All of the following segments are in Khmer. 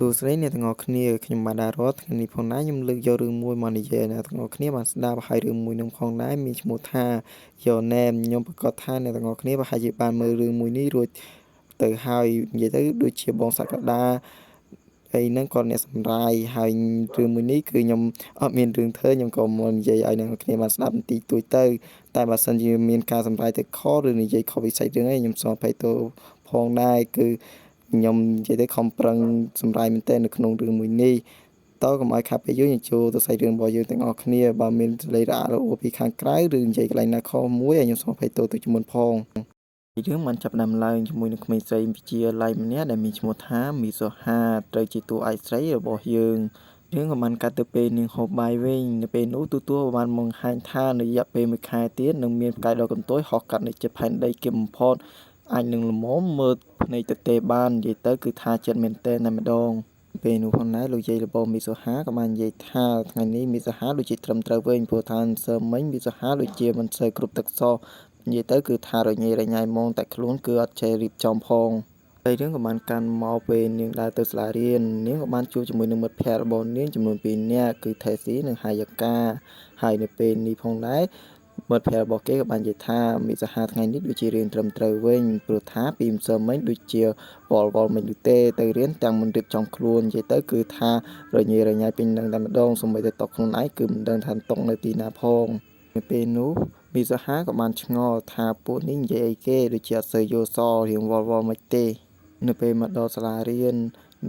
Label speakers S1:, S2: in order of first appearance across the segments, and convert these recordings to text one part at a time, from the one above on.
S1: សួស្តីអ្នកទាំងអស់គ្នាខ្ញុំបាទដារតថ្ងៃនេះផងដែរខ្ញុំលើកយករឿងមួយមកនិយាយឲ្យអ្នកទាំងអស់គ្នាបានស្ដាប់ហើយរឿងមួយនឹងផងដែរមានឈ្មោះថា Your Name ខ្ញុំប្រកាសថាអ្នកទាំងអស់គ្នាប្រហែលជាបានមើលរឿងមួយនេះរួចទៅហើយនិយាយទៅដូចជាបងសក្តាអីហ្នឹងគាត់អ្នកសម្រាយហើយរឿងមួយនេះគឺខ្ញុំអត់មានរឿងធ្វើខ្ញុំក៏មកនិយាយឲ្យអ្នកទាំងអស់គ្នាបានស្ដាប់បន្តិចតួចទៅតែបើសិនជាមានការសម្រាយទៅខុសឬនិយាយខុសវិស័យរឿងអីខ្ញុំសូមអភ័យទោសផងដែរគឺខ្ញុំនិយាយទៅខំប្រឹងសម្រាយមែនទែននៅក្នុងរឿងមួយនេះតើកុំឲ្យខាត់ពេលយូរខ្ញុំចូលទៅសាច់រឿងរបស់យើងទាំងអស់គ្នាបើមានសលេងរអាក់រអួលពីខាងក្រៅឬនិយាយកន្លែងណាខុសមួយឲ្យខ្ញុំសូមអភ័យទោសទៅជាមុនផងរឿងបានចាប់ផ្ដើមឡើងជាមួយនឹងក្មេងស្រីវិទ្យាល័យម្នាក់ដែលមានឈ្មោះថាមីសូហាត្រូវជាតួឯកស្រីរបស់យើងរឿងក៏បានកាត់ទៅពេលនាងហូបបាយវិញនៅពេលនោះទូទួលបានបង្ហាញថានៅរយៈពេលមួយខែទៀតនឹងមានផ្កាយដ៏កន្ទុយហោះកាត់នៅជិតផែនដីគេបំផុតអាចនឹងល្មមមើលភ្នែកទទេបាននិយាយទៅគឺថាចិត្តមែនទែនតែម្ដងពេលនោះផងដែរលោកយាយរបស់មីសូហាក៏បាននិយាយថាថ្ងៃនេះមីសូហាដូចជាត្រឹមត្រូវវិញព្រោះថាសើមិញមីសូហាដូចជាមិនសូវគ្រប់ទឹកសោះនិយាយទៅគឺថារញ៉េរញ៉ៃហ្មងតែខ្លួនគឺអត់ចេះរៀបចំផងហើយរឿងក៏បានកាន់មកពេលនាងដើរទៅសាលារៀននាងក៏បានជួបជាមួយនឹងមិត្តភ័ក្តិរបស់នាងចំនួន2នាក់គឺថេស៊ីនិងហាយ៉ាកាហើយនៅពេលនេះផងដែរមិត្តភ័ក្តិរបស់គេក៏បាននិយាយថាមីសាហាថ្ងៃនេះដូចជារៀនត្រឹមត្រូវវិញព្រោះថាពីម្សិលមិញដូចជាវល់វល់មិនដូចទេទៅរៀនទាំងមិនរៀបចំខ្លួននិយាយទៅគឺថារញ៉េរញ៉ៃពេញនឹងតែម្ដងសូម្បីតែតុកខ្លួនឯងគឺមិនដឹងថាតុកនៅទីណាផងនៅពេលនោះមីសាហាក៏បានឆ្ងល់ថាពួកនេះនិយាយអីគេដូចជាអត់សូវយល់សរៀងវល់វល់មិនទេនៅពេលមកដល់សាលារៀន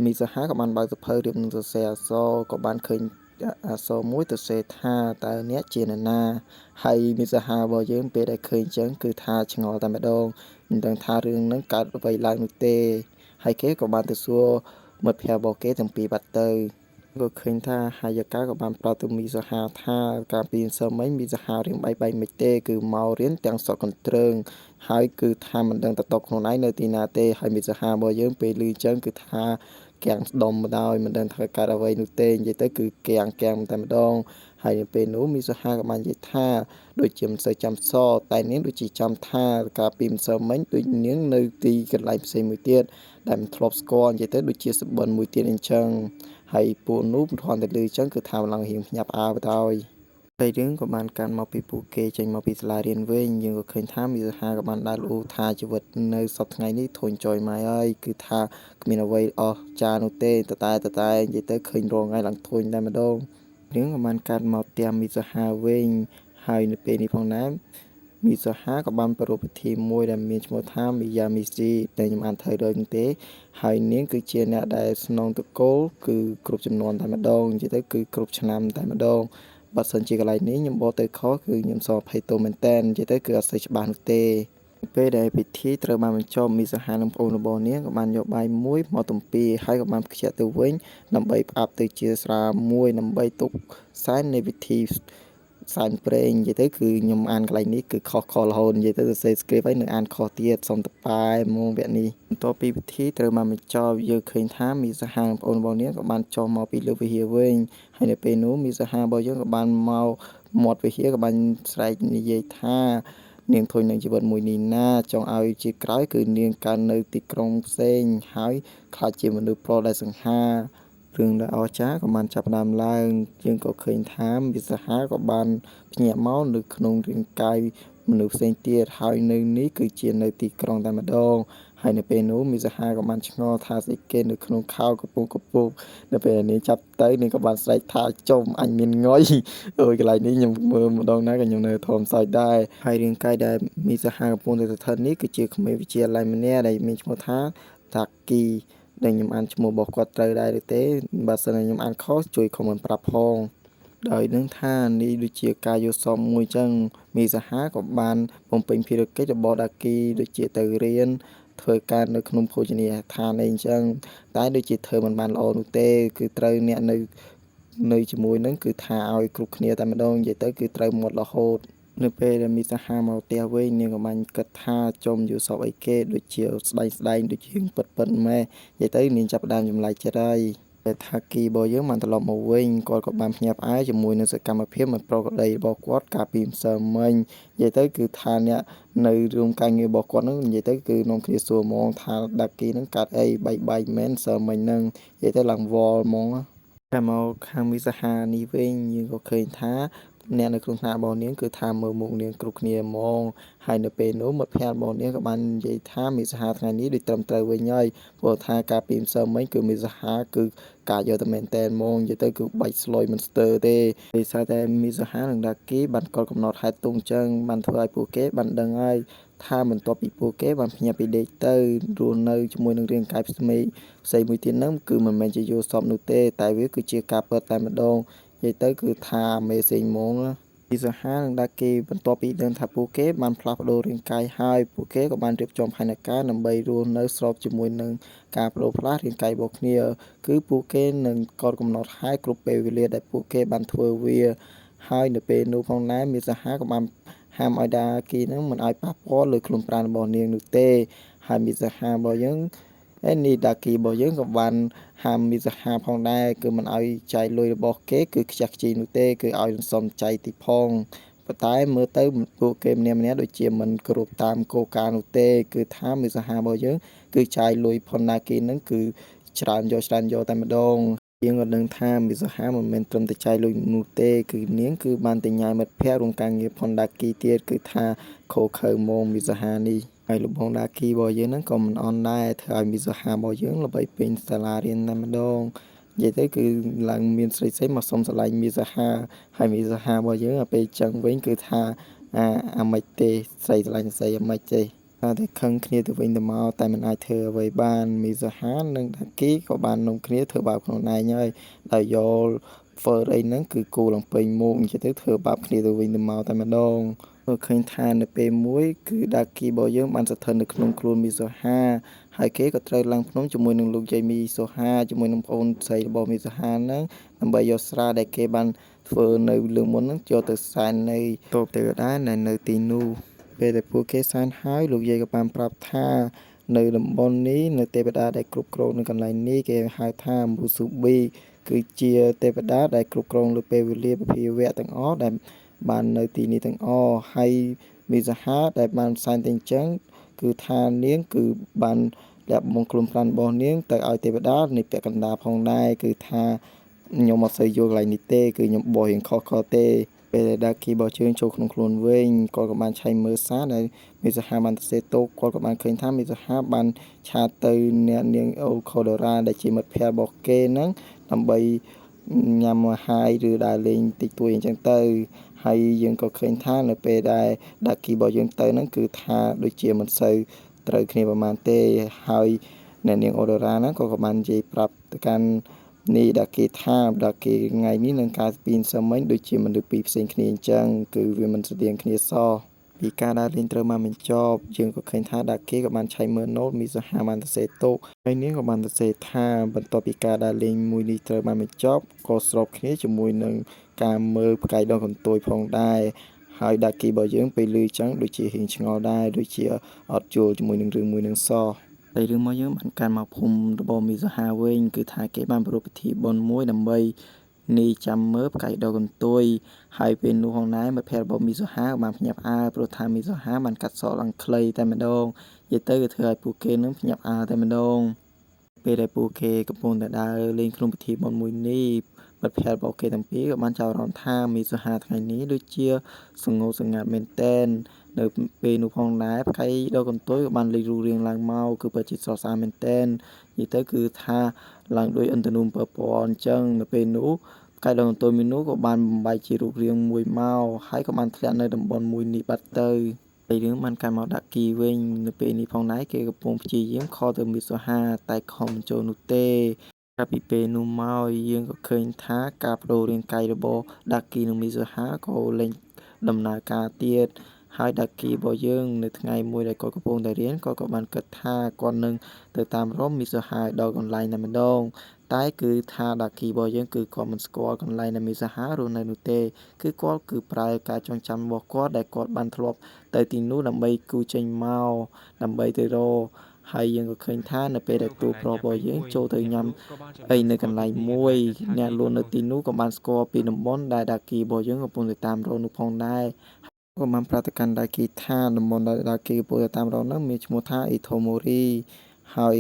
S1: មីសាហាក៏បានបើកសៀវភៅរៀបនឹងសរសេរអក្សរក៏បានឃើញអក្សរមួយទៅសេថាតើអ្នកជានរណាហើយមីសាហារបស់យើងពេលដែលឃើញអញ្ចឹងគឺថាឆ្ងល់តែម្ដងមិនដឹងថារឿងហ្នឹងកើតអ្វីឡើងនោះទេហើយគេក៏បានទៅសួរមិត្តភ័ក្តិរបស់គេទាំងពីរបាត់ទៅក៏ឃើញថាហាយ៉ាកាក៏បានប្រាប់ទៅមីសាហាថាកាលពីម្សិលមិញមីសាហារៀងបែកបែកមិនទេគឺមករៀនទាំងសក់កន្ទ្រើងហើយគឺថាមិនដឹងតតខ្លួនឯងនៅទីណាទេហើយមីសាហារបស់យើងពេលឮអញ្ចឹងគឺថាកាំងស្ដុំម្ដោយមិនដឹងថាកើតអ្វីនោះទេនិយាយទៅគឺកាំងកាំងតែម្ដងហើយនៅពេលនោះមីសាហាក៏បាននិយាយថាដូចជាមិនសូវចាំសតែនាងដូចជាចាំថាកាលពីម្សិលមិញដូចនាងនៅទីកន្លែងផ្សេងមួយទៀតដែលមិនធ្លាប់ស្គាល់និយាយទៅដូចជាសបិនមួយទៀតអញ្ចឹងហើយពួកនោះគ្រាន់តែឮអញ្ចឹងគឺថាឡើងរៀងភ្ញាក់ផ្អើលទៅហើយហើយរឿងក៏បានកាន់មកពីពួកគេចេញមកពីសាលារៀនវិញយើងក៏ឃើញថាមីសាហាក៏បានដើរលូថាជីវិតនៅសប្តាហ៍ថ្ងៃនេះធុញចុយម៉ែហើយគឺថាគ្មានអ្វីអស់ចានោះទេតតែតតែនិយាយទៅឃើញរងថ្ងៃឡើងធុញតែម្ដងរឿងក៏បានកាត់មកផ្ទះមីសាហាវិញហើយនៅពេលនេះផងដែរមីសាហាក៏បានប្រារព្ធពិធីមួយដែលមានឈ្មោះថាមីយ៉ាមីស៊ីដែលខ្ញុំអានត្រូវដូចទេហើយនាងគឺជាអ្នកដែលស្នងតកូលគឺគ្រប់ចំនួនតែម្ដងនិយាយទៅគឺគ្រប់ឆ្នាំតែម្ដងបើសិនជាកន្លែងនេះខ្ញុំបកទៅខុសគឺខ្ញុំសូមអភ័យទោសមែនតើនិយាយទៅគឺអត់សូវច្បាស់នោះទេពេលដែលពិធីត្រូវបានបញ្ចប់មីសាហានិងប្អូនរបស់នាងក៏បានយកបាយមួយមកទំពាហើយក៏បានខ្ជាក់ទៅវិញដើម្បីផ្អាប់ទៅជាស្រាមួយដើម្បីទុកសែននៃពិធីសែនព្រេងនិយាយទៅគឺខ្ញុំអានកន្លែងនេះគឺខុសខុសរហូតនិយាយទៅសរសេរ script ហើយនឹងអានខុសទៀតសុំតប៉ែហ្មងវគ្គនេះបន្ទាប់ពីពិធីត្រូវបានបញ្ចប់យើងឃើញថាមីសាហានិងប្អូនរបស់នាងក៏បានចុះមកពីលើវិហារវិញហើយនៅពេលនោះមីសាហារបស់យើងក៏បានមកមាត់វិហារក៏បានស្រែកនិយាយថានាងធុញនឹងជីវិតមួយនេះណាចង់ឲ្យជាក្រោយគឺនាងកើតនៅទីក្រុងផ្សេងហើយខ្លាចជាមនុស្សប្រុសដែលសង្ហារឿងដ៏អស្ចារ្យក៏បានចាប់ផ្ដើមឡើងយើងក៏ឃើញថាមីសាហាក៏បានភ្ញាក់មកនៅក្នុងរាងកាយមនុស្សផ្សេងទៀតហើយនៅនេះគឺជានៅទីក្រុងតែម្ដងហើយនៅពេលនោះមីសាហាក៏បានឆ្ងល់ថាស្អីគេនៅក្នុងខោកំពុងកំពុងនៅពេលនាងចាប់ទៅនាងក៏បានស្រែកថាចំអញមានងុយអូយកន្លែងនេះខ្ញុំមើលម្ដងណាក៏ខ្ញុំនៅធំសើចដែរហើយរាងកាយដែលមីសាហាកំពុងតែស្ថិតនេះគឺជាក្មេងវិទ្យាល័យម្នាក់ដែលមានឈ្មោះថាតាគីដែលខ្ញុំអានឈ្មោះរបស់គាត់ត្រូវដែរឬទេបើសិនជាខ្ញុំអានខុសជួយ comment ប្រាប់ផងដោយនឹងថានេះដូចជាការយល់សប្តិមួយចឹងមីសាហាក៏បានបំពេញភារកិច្ចរបស់ដាគីដូចជាទៅរៀនធ្វើការនៅក្នុងភោជនីយដ្ឋានអីអញ្ចឹងតែដូចជាធ្វើមិនបានល្អនោះទេគឺត្រូវអ្នកនៅជាមួយនឹងគឺថាឲ្យគ្រប់គ្នាតែម្ដងនិយាយទៅគឺត្រូវមាត់រហូតនៅពេលដែលមីសាហាមកផ្ទះវិញនាងក៏បានគិតថាចំយល់សប្តិអីគេដូចជាស្ដែងស្ដែងដូចជាពិតពិតម៉េះនិយាយទៅនាងចាប់ផ្ដើមចម្លែកចិត្តហើយ តែថាគីរបស់យើងបានត្រឡប់មកវិញគាត់ក៏បានភ្ញាក់ផ្អើលជាមួយនឹងសកម្មភាពមិនប្រក្រតីរបស់គាត់កាលពីម្សិលមិញនិយាយទៅគឺថាអ្នកនៅរួមការងាររបស់គាត់នឹងនិយាយទៅគឺនាំគ្នាសួរហ្មងថាដាគីនឹងកាត់អីបែកបែកមែនម្សិលមិញហ្នឹងនិយាយទៅឡើងវល់ហ្មងតែមកខាងមីសាហានេះវិញយើងក៏ឃើញថាអ្នកនៅក្នុងថ្នាក់របស់នាងគឺថាមើលមុខនាងគ្រប់គ្នាហ្មងហើយនៅពេលនោះមិត្តភ័ក្តិរបស់នាងក៏បាននិយាយថាមីសាហាថ្ងៃនេះដូចត្រឹមត្រូវវិញហើយព្រោះថាកាលពីម្សិលមិញគឺមីសាហាគឺកាយកតែមែនតែនហ្មងនិយាយទៅគឺបាច់ស្លុយមិនស្ទើរទេដោយសារតែមីសាហានិងដាគីបានកត់កំណត់ហេតុទុំអញ្ចឹងបានធ្វើឲ្យពួកគេបានដឹងហើយថាបន្ទាប់ពីពួកគេបានភ្ញាក់ពីដេកទៅរស់នៅជាមួយនឹងរាងកាយផ្សេងផ្សេងមួយទៀតហ្នឹងគឺមិនមែនជាយល់សពនោះទេតែវាគឺជាការពិតតែម្ដងនិយាយទៅគឺថា amazing ហ្មងពីសាហានិងដាគីបន្ទាប់ពីដឹងថាពួកគេបានផ្លាស់ប្ដូររាងកាយហើយពួកគេក៏បានរៀបចំផែនការដើម្បីរស់នៅស្របជាមួយនឹងការបដូរផ្លាស់រាងកាយរបស់គ្នាគឺពួកគេនឹងកត់កំណត់ហើយគ្រប់ពេលវេលាដែលពួកគេបានធ្វើវាហើយនៅពេលនោះផងដែរមីសាហាក៏បានហាមឲ្យដាគីនឹងមិនឲ្យប៉ះពាល់លើខ្លួនប្រាណរបស់នាងនោះទេហើយមីសាហារបស់យើងឯនេះដាគីរបស់យើងក៏បានហាមមីសាហាផងដែរគឺមិនឲ្យចាយលុយរបស់គេគឺខ្ជះខ្ជាយនោះទេគឺឲ្យសន្សំចៃតិចផងប៉ុន្តែមើលទៅពួកគេម្នាក់ៗដូចជាមិនគោរពតាមគោលការណ៍នោះទេគឺថាមីសាហារបស់យើងគឺចាយលុយផុនដាគីនឹងគឺច្រើនយកច្រើនយកតែម្ដងយើងក៏ដឹងថាមីសាហាមិនមែនត្រឹមតែចាយលុយនោះទេគឺនាងគឺបានតែញ៉ាយមិត្តភ័ក្តិរួមការងារផុនដាគីទៀតគឺថាខូខើហ្មងមីសាហានេះហើយលបងដាគីរបស់យើងហ្នឹងក៏មិនអន់ដែរធ្វើឲ្យមីសាហារបស់យើងល្បីពេញសាលារៀនតែម្ដងនិយាយទៅគឺឡើងមានស្រីស្រីមកសុំស្រឡាញ់មីសាហាហើយមីសាហារបស់យើងដល់ពេលចឹងវិញគឺថាអាអាមិនទេស្រីស្រឡាញ់ស្រីអាមិនទេតែខឹងគ្នាទៅវិញទៅមកតែមិនអាចធ្វើអ្វីបានមីសាហានិងដាគីក៏បាននាំគ្នាធ្វើបាបខ្លួនឯងហើយដោយយកហ្វឺអីហ្នឹងគឺគូឡើងពេញមុខនិយាយទៅធ្វើបាបគ្នាទៅវិញទៅមកតែម្ដងមើលឃើញថានៅពេលមួយគឺដាគីរបស់យើងបានស្ថិតនៅក្នុងខ្លួនមីសូហាហើយគេក៏ត្រូវឡើងភ្នំជាមួយនឹងលោកយាយមីសូហាជាមួយនឹងប្អូនស្រីរបស់មីសូហាហ្នឹងដើម្បីយកស្រាដែលគេបានធ្វើនៅលើមុនហ្នឹងយកទៅសែននៅតូបទេវតានៅទីនោះពេលដែលពួកគេសែនហើយលោកយាយក៏បានប្រាប់ថានៅតំបន់នេះនៅទេវតាដែលគ្រប់គ្រងនៅកន្លែងនេះគេហៅថាមូស៊ូប៊ីគឺជាទេវតាដែលគ្រប់គ្រងលើពេលវេលាភាវៈទាំងអស់ដែលបាននៅទីនេះទាំងអស់ហើយមីសាហាដែលបានសែនទៅអញ្ចឹងគឺថានាងគឺបានលះបង់ខ្លួនប្រាណរបស់នាងទៅឲ្យទេវតានៃពាក់កណ្ដាលផងដែរគឺថាខ្ញុំអត់សូវយល់កន្លែងនេះទេគឺខ្ញុំបោះរៀងខុសៗទេពេលដែលដាគីរបស់ជើងចូលក្នុងខ្លួនវិញគាត់ក៏បានឆែកមើលសារដែលមីសាហាបានសរសេរទុកគាត់ក៏បានឃើញថាមីសាហាបានឆាតទៅអ្នកនាងអូខូដូរ៉ាដែលជាមិត្តភ័ក្តិរបស់គេហ្នឹងដើម្បីញ៉ាំអាហារឬដើរលេងតិចតួចអញ្ចឹងទៅហើយយើងក៏ឃើញថានៅពេលដែលដាគីរបស់យើងទៅហ្នឹងគឺថាដូចជាមិនសូវត្រូវគ្នាប្រហែលទេហើយអ្នកនាងអូដូរ៉ាហ្នឹងក៏បាននិយាយប្រាប់ទៅកាន់នេះដាគីថាដាគីថ្ងៃនេះនឹងការពីនសាមិញដូចជាមនុស្សពីរផ្សេងគ្នាអញ្ចឹងគឺវាមិនស្តៀងគ្នាសោះពីការដើរលេងត្រូវមកបញ្ចប់យើងក៏ឃើញថាដាគីក៏បានឆែកមើលណូតមីសាហាបានសរសេរទុកហើយនាងក៏បានសរសេរថាបន្ទាប់ពីការដើរលេងមួយនេះត្រូវបានបញ្ចប់ក៏ស្របគ្នាជាមួយនឹងការមើលផ្កាយដងកន្ទុយផងដែរហើយដាគីរបស់យើងពេលឮចឹងដូចជារៀងឆ្ងល់ដែរដូចជាអត់យល់ជាមួយនឹងរឿងមួយនឹងសោះហើយរឿងមកយើងបានកាន់មកភូមិរបស់មីសាហាវិញគឺថាគេបានប្រារព្ធពិធីបុណ្យមួយដើម្បីនេះចាំមើលផ្កាយដកកន្ទុយហើយពេលនោះហងដែរមិត្តភ័ក្តិរបស់មីសូហាបានភ្ញាក់ផ្អើលព្រោះថាមីសូហាបានកាត់សក់ឡើងខ្លីតែម្ដងនិយាយទៅគឺធ្វើឲ្យពួកគេនឹងភ្ញាក់ផ្អើលតែម្ដងពេលដែលពួកគេកំពុងតែដើរលេងក្នុងពិធីបុណ្យមួយនេះមិត្តភ័ក្តិរបស់គេទាំងពីរក៏បានចោទអារម្មណ៍ថាមីសូហាថ្ងៃនេះដូចជាសងោសងាត់មែនតែននៅពេលនោះផងដែរផ្កាយដកកន្ទុយក៏បានលេចរូបរាងឡើងមកគឺពិតជាស្រស់ស្អាតមែនតែននិយាយទៅគឺថាឡើងដោយឥន្ធនូពណ៌អញ្ចឹងនៅពេលនោះផ្កាយដកកន្ទុយមួយនោះក៏បានបំបែកជារូបរាងមួយមកហើយក៏បានធ្លាក់នៅតំបន់មួយនេះបាត់ទៅហើយរឿងបានកាន់មកដាក់គីវិញនៅពេលនេះផងដែរគេកំពុងព្យាយាមខលទៅមីសូហាតែខំមិនចូលនោះទេកាលពីពេលនោះមកយើងក៏ឃើញថាការបដូររាងកាយរបស់ដាគីនិងមីសូហាក៏លែងដំណើរការទៀតហើយដាគីរបស់យើងនៅថ្ងៃមួយដែលគាត់កំពុងតែរៀនគាត់ក៏បានគិតថាគាត់នឹងទៅតាមរកមីសូហាដល់កន្លែងតែម្ដងតែគឺថាដាគីរបស់យើងគឺគាត់មិនស្គាល់កន្លែងដែលមីសូហារស់នៅនោះទេគឺគាត់គឺប្រើការចងចាំរបស់គាត់ដែលគាត់បានធ្លាប់ទៅទីនោះដើម្បីគូចេញមកដើម្បីទៅរក ហើយយើងក៏ឃើញថានៅពេល
S2: នៅ
S1: ដែល
S2: ក
S1: តួ
S2: ន្លែង
S1: ប្រុស
S2: ញ៉ាំ
S1: របស់
S2: អី
S1: យើង
S2: មួយ
S1: ចូលទៅ
S2: អ្នក
S1: ញ៉ាំ
S2: លក់ក៏បានចំ
S1: អី
S2: ណាំ
S1: នៅកន្លែ
S2: ស្គាល់ទី
S1: ងមួយ
S2: ដែលថា
S1: អ្នក
S2: គី
S1: លក់នៅ
S2: កំពុង
S1: ទីនោះក៏បានស្គាល់ពីតំបន់ដែលដាគីរបស់យើងកំពុងតែតាមរកនោះផងដែរក៏បានប្រាប់ទៅកាន់ដាគីថាតំបន់ដែលដាគីកំពុងតែតាមរកនោះមានឈ្មោះថាអ៊ីថូម៉ូរីហើយ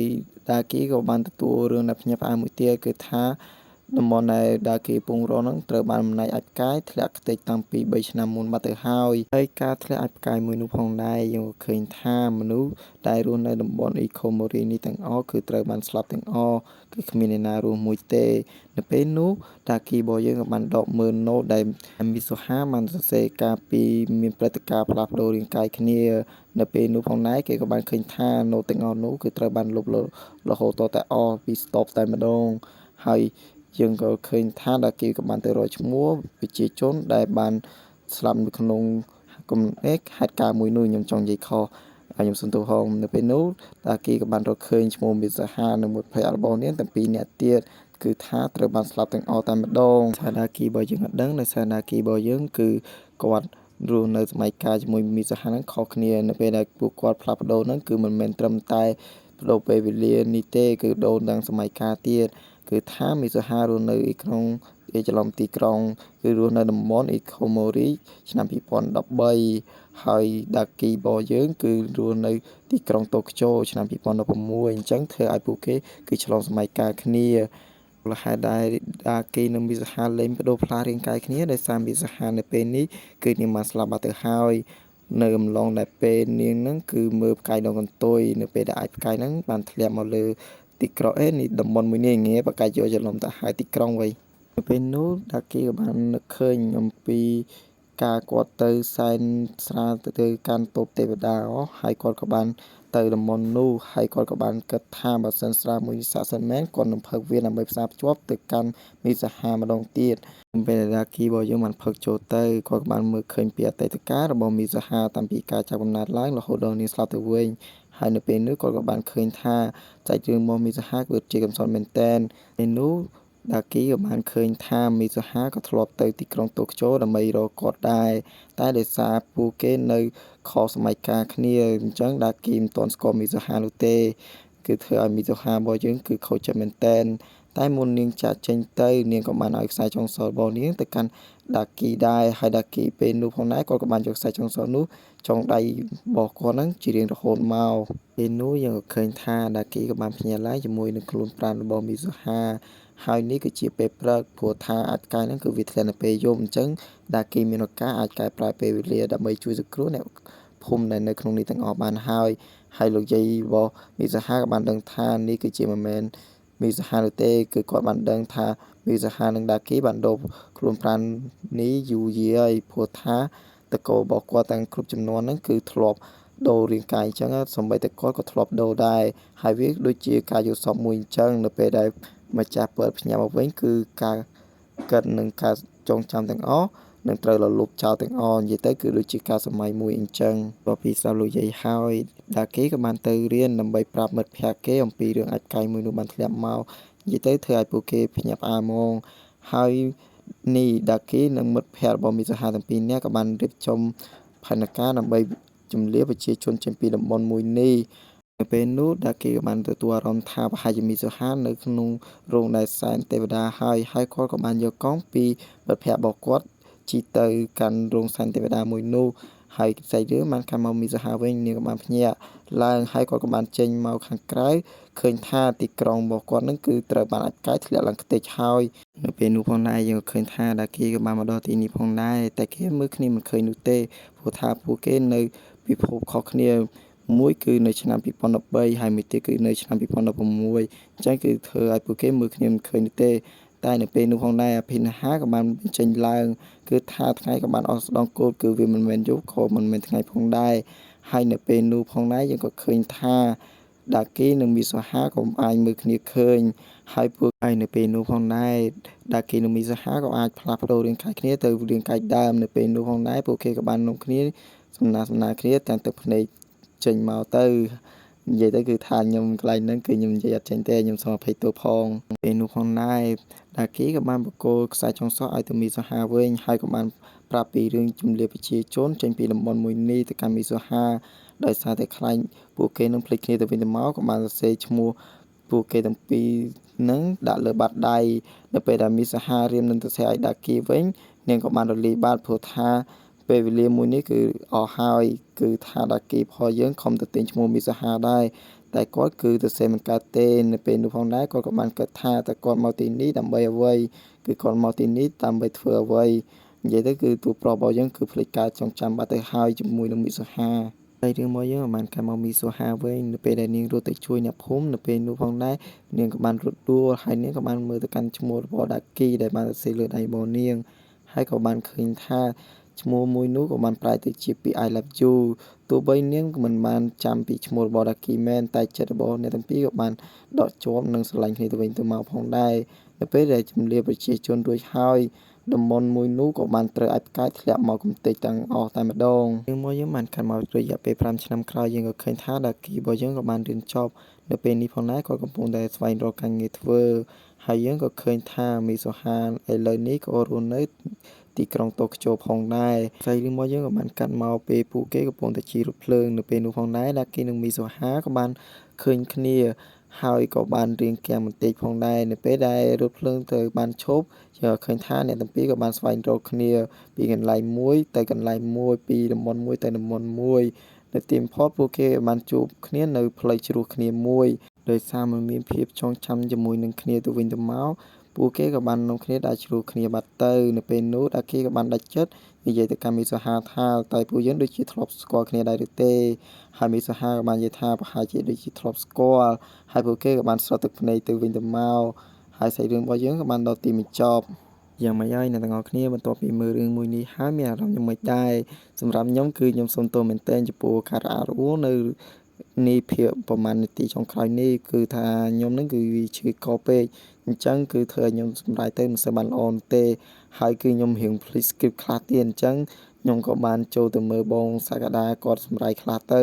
S1: ដាគីក៏បានទទួលរឿងដែលភ្ញាក់ផ្អើលមួយទៀតគឺថាតំបន់ដែលដាគីកំពុងរកហ្នឹងត្រូវបានអំណាចអាចផ្កាយធ្លាក់ខ្ទេចតាំងពី3ឆ្នាំមុនបាត់ទៅហើយហើយការធ្លាក់អាចផ្កាយមួយនោះផងដែរយើងក៏ឃើញថាមនុស្សដែលរស់នៅតំបន់អ៊ីខូម៉ូរីនេះទាំងអស់គឺត្រូវបានស្លាប់ទាំងអស់គឺគ្មានអ្នកណារស់មួយទេនៅពេលនោះដាគីរបស់យើងក៏បានដកមើលណូតដែលមីសូហាបានសរសេរការពីមានព្រឹត្តិការណ៍ផ្លាស់ប្ដូររាងកាយគ្នានៅពេលនោះផងដែរគេក៏បានឃើញថាណូតទាំងអស់នោះគឺត្រូវបានលុបរហូតតែអស់ពី stop តែម្ដងហើយយើងក៏ឃើញថាដាគីក៏បានទៅរកឈ្មោះប្រជាជនដែលបានស្លាប់នៅក្នុងគំនិតហេតុការណ៍មួយនោះខ្ញុំចង់និយាយខុសហើយខ្ញុំសុំទោសផងនៅពេលនោះដាគីក៏បានរកឃើញឈ្មោះមីសាហានិងមិត្តភ័ក្តិរបស់នាងទាំងពីរនាក់ទៀតគឺថាត្រូវបានស្លាប់ទាំងអស់តែម្ដងសាដាគីរបស់យើងអត់ដឹងដោយសារដាគីរបស់យើងគឺគាត់រស់នៅសម័យកាលជាមួយមីសាហាហ្នឹងខុសគ្នានៅពេលដែលពួកគាត់ផ្លាស់ប្ដូរហ្នឹងគឺមិនមែនត្រឹមតែប្ដូរពេលវេលានេះទេគឺដូរទាំងសម័យកាលទៀតគឺថាមីសាហារស់នៅក្នុងឯច្រឡំទីក្រុងគឺរស់នៅតំបន់អ៊ីខូម៉ូរីឆ្នាំ2013ហើយដាគីរបស់យើងគឺរស់នៅទីក្រុងតូក្យូឆ្នាំ2016អញ្ចឹងធ្វើឲ្យពួកគេគឺឆ្លងសម័យកាលគ្នាលហេតុដែលដាគីនិងមីសាហាលែងបដូរផ្លាស់រាងកាយគ្នាដោយសារមីសាហានៅពេលនេះគឺនាងបានស្លាប់បាត់ទៅហើយនៅអំឡុងដែលពេលនាងហ្នឹងគឺមើលផ្កាយដងកន្ទុយនៅពេលដែលអាចផ្កាយហ្នឹងបានធ្លាក់មកលើទីក្រុងអេនេះតំបន់មួយនេះងាយបកាយយកច្រឡំទៅហើយទីក្រុងវិញនៅពេលនោះដាគីក៏បាននឹកឃើញអំពីការគាត់ទៅសែនស្រាទៅកាន់តូបទេវតាហើយគាត់ក៏បានទៅតំបន់នោះហើយគាត់ក៏បានគិតថាបើសិនស្រាមួយនេះស័ក្តិសិទ្ធិមែនគាត់នឹងផឹកវាដើម្បីផ្សារភ្ជាប់ទៅកាន់មីសាហាម្ដងទៀតពេលដែលដាគីរបស់យើងបានផឹកចូលទៅគាត់ក៏បានមើលឃើញពីអតីតកាលរបស់មីសាហាតាំងពីការចាប់កំណើតឡើងរហូតដល់នាងស្លាប់ទៅវិញហើយនៅពេលនោះគាត់ក៏បានឃើញថាសាច់រឿងរបស់មីសាហាគឺជាកំសត់មែនទែនពេលនោះដាគីក៏បានឃើញថាមីសាហាក៏ធ្លាប់ទៅទីក្រុងតូក្យូដើម្បីរកគាត់ដែរតែដោយសារពួកគេនៅខុសសម័យកាលគ្នាអញ្ចឹងដាគីមិនទាន់ស្គាល់មីសាហានោះទេគឺធ្វើឲ្យមីសាហារបស់យើងគឺខូចចិត្តមែនទែនតែមុននាងចាក់ចេញទៅនាងក៏បានឲ្យខ្សែចុងសល់របស់នាងទៅកាន់ដាគីដែរហើយដាគីពេលនោះផងដែរគាត់ក៏បានយកខ្សែចុងសល់នោះចងដៃរបស់គាត់ហ្នឹងជារៀងរហូតមកពេលនោះយើងក៏ឃើញថាដាគីក៏បានភ្ញាក់ឡើងជាមួយនឹងខ្លួនប្រាណរបស់មីសាហាហើយនេះគឺជាពេលព្រឹកព្រោះថាអាចផ្កាយហ្នឹងគឺវាធ្លាក់នៅពេលយប់អញ្ចឹងដាគីមានឱកាសអាចកែប្រែពេលវេលាដើម្បីជួយសង្គ្រោះអ្នកភូមិដែលនៅក្នុងនេះទាំងអស់បានហើយហើយលោកយាយរបស់មីសាហាក៏បានដឹងថានេះគឺជាមិនមែនមីសាហានោះទេគឺគាត់បានដឹងថាមីសាហានិងដាគីបានដូរខ្លួនប្រាណនេះយូរយារហើយព្រោះថាតកូលរបស់គាត់ទាំងគ្រប់ចំនួនហ្នឹងគឺធ្លាប់ដូររាងកាយអញ្ចឹងសូម្បីតែគាត់ក៏ធ្លាប់ដូរដែរហើយវាដូចជាការយល់សប្តិមួយអញ្ចឹងនៅពេលដែលម្ចាស់ពិលផ្ញើមកវិញគឺការគិតនិងការចងចាំទាំងអស់នឹងត្រូវលលុបចោលទាំងអស់និយាយទៅគឺដូចជាការសម័យមួយអញ្ចឹងបើពីស្ដាប់លោកយាយហើយដាគីក៏បានទៅរៀនដើម្បីប្រាប់មិត្តភក្តិគេអំពីរឿងអាចផ្កាយមួយនោះបានធ្លាក់មកនិយាយទៅធ្វើឲ្យពួកគេភ្ញាក់ផ្អើលហ្មងហើយនេះដាគីនិងមិត្តភក្តិរបស់មីសាហាទាំងពីរនាក់ក៏បានរៀបចំផែនការដើម្បីជំលះប្រជាជនចេញពីតំបន់មួយនេះនៅពេលនោះដាគីក៏បានទទួលអារម្មណ៍ថាប្រហែលជាមីសូហានៅក្នុងរោងដែលសែនទេវតាហើយហើយគាត់ក៏បានយកកង់ពីមិត្តភក្តិរបស់គាត់ជិះទៅកាន់រោងសែនទេវតាមួយនោះហើយសាច់រឿងបានខាំមកមីសូហាវិញនាងក៏បានភ្ញាក់ឡើងហើយគាត់ក៏បានចេញមកខាងក្រៅឃើញថាទីក្រុងរបស់គាត់នឹងគឺត្រូវបានអាចកាយធ្លាក់ឡើងខ្ទេចហើយនៅពេលនោះផងដែរយើងក៏ឃើញថាដាគីក៏បានមកដល់ទីនេះផងដែរតែគេមើលគ្នាមិនឃើញនោះទេព្រោះថាពួកគេនៅពិភពខុសគ្នាមួយគឺនៅឆ្នាំ2013ហើយមួយទៀតគឺនៅឆ្នាំ2016អញ្ចឹងគឺធ្វើឲ្យពួកគេមើលគ្នាមិនឃើញនោះទេតែនៅពេលនោះផងដែរអភិនិហាក៏បានបញ្ចេញឡើងគឺថាថ្ងៃក៏បានអស់ស្ដងគោលគឺវាមិនមែនយប់ក៏មិនមែនថ្ងៃផងដែរហើយនៅពេលនោះផងដែរយើងក៏ឃើញថាដាគីនិងមីសូហាក៏អាចមើលគ្នាឃើញហើយពួកហើយនៅពេលនោះផងដែរដាគីនិងមីសូហាក៏អាចផ្លាស់ប្ដូររាងកាយគ្នាទៅរាងកាយដើមនៅពេលនោះផងដែរពួកគេក៏បាននាំគ្នាសំណាសំណាគ្នាទាំងទឹកភ្នែកចេញមកទៅនិយាយទៅគឺថាខ្ញុំកន្លែងហ្នឹងគឺខ្ញុំនិយាយអត់ចេញទេខ្ញុំសូមអភ័យទោសផងពេលនោះផងដែរដាគីក៏បានបកគោលខ្សែចុងសក់ឲ្យទៅមីសូហាវិញហើយក៏បានប្រាប់ពីរឿងជំលះប្រជាជនចេញពីតំបន់មួយនេះទៅកាន់មីសូហា ដោយសារតែខ្លាចពួកគេនឹងភ្លេចគ្នាទៅវិញទៅមកក៏បានសរសេរឈ្មោះពួកគេទាំងពីរនឹងដាក់លើបាតដៃនៅពេលដែលមីសាហារៀមនឹងសរសេរឲ្យដាគីវិញនាងក៏បានរលាយបាត់ព្រោះថាពេលវេលាមួយនេះគឺអស់ហើយគឺថាដាគីផលយើងខំទៅទិញឈ្មោះមីសាហាដែរតែគាត់គឺទៅសេមិនកើតទេនៅពេលនោះផងដែរគាត់ក៏បានគិតថាតើគាត់មកទីនេះដើម្បីអ្វីគឺគាត់មកទីនេះដើម្បីធ្វើអ្វីនិយាយទៅគឺតួប្រុសរបស់យើងគឺភ្លេចការចងចាំបាត់ទៅហើយជាមួយនឹងមីសាហាហើយរឿងមកយើងបានកាមកមីសូហាវិញនៅពេលដែលនាងរត់ទៅជួយអ្នកភូមិនៅពេលនោះផងដែរនាងក៏បានរត់ដួលហើយនាងក៏បានមើលទៅកាន់ឈ្មោះរបស់ដាគីដែលបានសរសេរលើដៃរបស់នាងហើយក៏បានឃើញថាឈ្មោះមួយនោះក៏បានប្រែទៅជាពាក្យ I love you ទោះបីនាងមិនបានចាំពីឈ្មោះរបស់ដាគីមែនតែចិត្តរបស់អ្នកទាំងពីរក៏បានដកជាប់និងស្រឡាញ់គ្នាទៅវិញទៅមកផងដែរនៅពេលដែលជំលាប្រជាជនរួចហើយតំបន់មួយនោះក៏បានត្រូវអាចផ្កាយធ្លាក់មកកំទេចទាំងអស់តែម្ដងយើងមកយើងបានកាត់មករយៈពេល5ឆ្នាំក្រោយយើងក៏ឃើញថាដាគីរបស់យើងក៏បានរៀនចប់នៅពេលនេះផងដែរគាត់កំពុងតែស្វែងរកការងារធ្វើហើយយើងក៏ឃើញថាមីសូហានឥឡូវនេះក៏រស់នៅទីក្រុងតូក្យូផងដែរស្រីរឿងមកយើងក៏បានកាត់មកពេលពួកគេកំពុងតែជិះរថភ្លើងនៅពេលនោះផងដែរដាគីនិងមីសូហាក៏បានឃើញគ្នាហើយក៏បានរៀងគាំងបន្តិចផងដែរនៅពេលដែលរថភ្លើងទៅបានឈប់យើងឃើញថាអ្នកទាំងពីរក៏បានស្វែងរកគ្នាពីកន្លែងមួយទៅកន្លែងមួយពីតំបន់មួយទៅតំបន់មួយនៅទីបំផុតពួកគេបានជួបគ្នានៅផ្លូវជ្រោះគ្នាមួយដោយសារមិនមានភាពចងចាំជាមួយនឹងគ្នាទៅវិញទៅមកពួកគេក៏បាននាំគ្នាដើរជ្រុះគ្នាបាត់ទៅនៅពេលនោះដាគីក៏បានដាច់ចិត្តនិយាយទៅកាន់មីសូហាថាតែពួកយើងដូចជាធ្លាប់ស្គាល់គ្នាដែរឬទេហើយមីសូហាក៏បាននិយាយថាប្រហែលជាដូចជាធ្លាប់ស្គាល់ហើយពួកគេក៏បានស្រក់ទឹកភ្នែកទៅវិញទៅមកហើយសាច់រឿងរបស់យើងក៏បានដល់ទីបញ្ចប់យ៉ាងម៉េចហើយអ្នកទាំងអស់គ្នាបន្ទាប់ពីមើលរឿងមួយនេះហើយមានអារម្មណ៍យ៉ាងម៉េចដែរសម្រាប់ខ្ញុំគឺខ្ញុំសូមទោសមែនទែនចំពោះការរអាក់រអួលនៅនេះភាគប្រហែលនាទីចុងក្រោយនេះគឺថាខ្ញុំនឹងគឺវាឈឺកពេកអញ្ចឹងគឺធ្វើឲ្យខ្ញុំសម្រេចទៅមិនសូវបានល្អនោះទេហើយគឺខ្ញុំរៀងភ្លេច script ខ្លះទៀតអញ្ចឹងខ្ញុំក៏បានចូលទៅមើលបងសក្តាគាត់សម្រេចខ្លះទៅ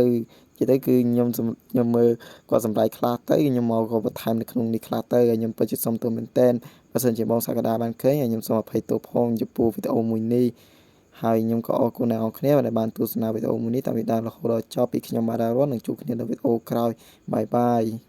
S1: និយាយទៅគឺខ្ញុំមើលគាត់សម្រេចខ្លះទៅខ្ញុំមកក៏បន្ថែមនៅក្នុងនេះខ្លះទៅហើយខ្ញុំពិតជាសុំទោសមែនទែនបើសិនជាបងសក្តាបានឃើញហើយខ្ញុំសូមអភ័យទោសផងចំពោះវីដេអូមួយនេះហើយខ្ញុំក៏អរគុណអ្នកនរគ្នាដែលបានទស្សនាវីដេអូមួយនេះតាំងពីដើមរហូតដល់ចប់ពីខ្ញុំបាទរ៉ារ៉ននឹងជួបគ្នានៅវីដេអូក្រោយបាយបាយ។